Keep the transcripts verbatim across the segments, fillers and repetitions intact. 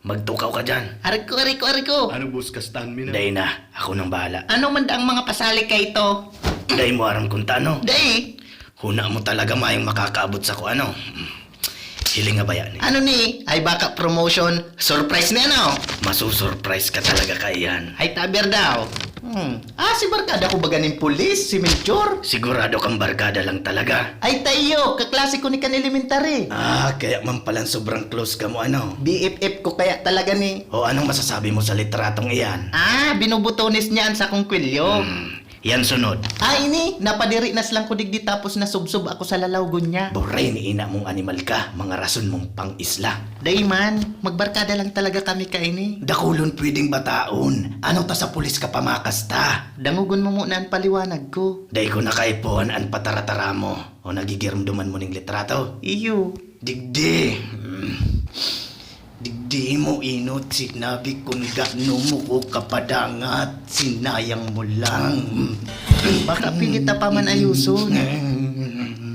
Magtukaw ka dyan. Aray ko, aray ko, aray ko. Ano, boss, kastahan mi na? Dai na. Ako nang bahala. Ano man daang mga pasali ka ito? Dai mo aram kung tano. Dai. Huna mo talaga mayong makakaabot sa kung ano. Hiling nga baya ni. Ano ni? Ay baka promotion. Surprise ni ano? Masusurprise ka talaga kaiyan. Ay taber daw. Hmm. Ah, si barkada ko ba ganing pulis? Si Melchor? Sigurado kang barkada lang talaga. Ay tayo, kaklase ko ni kan elementary. Ah, kaya man palang sobrang close ka mo ano. B F F ko kaya talaga ni. O anong masasabi mo sa litratong iyan? Ah, binubutones niya an sakong kwelyo. Hmm. Yan sunod. Ah, ini, napadiri na silang ko digdi tapos nasubsob ako sa lalawgon niya. Boray ni ina mong animal ka, mga rason mong pang-isla. Dai man, magbarkada lang talaga kami kaini. Dakulon pwedeng bataon. Ano ta sa pulis ka pamakas ta? Dangogon mo muna an paliwanag ko. Dai ko na kaipuhan an pataratara mo o nagigiromdoman mo ning litrato. Iyo. Digdi. Mm. Digdi mo inot sinabi kun gano mo ko kapadangat. Sinayang mo lang. Baka pilit ta pa man ayuson.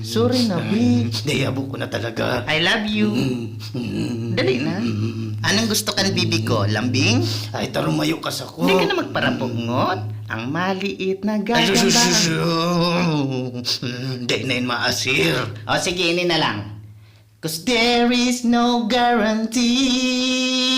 Sorry na, bi. Dai, habo ko na talaga. I love you. Mm. Dali na. Anong gusto kan bibi ko? Lambing? Ay, tarumayo ka sa ko. Hindi ka na magparapungot. Ang maliit na Ay, sus, sus, gagamba. sus, sus. Dai na yun maasir. O sige, ini na lang. Cause there is no guarantee.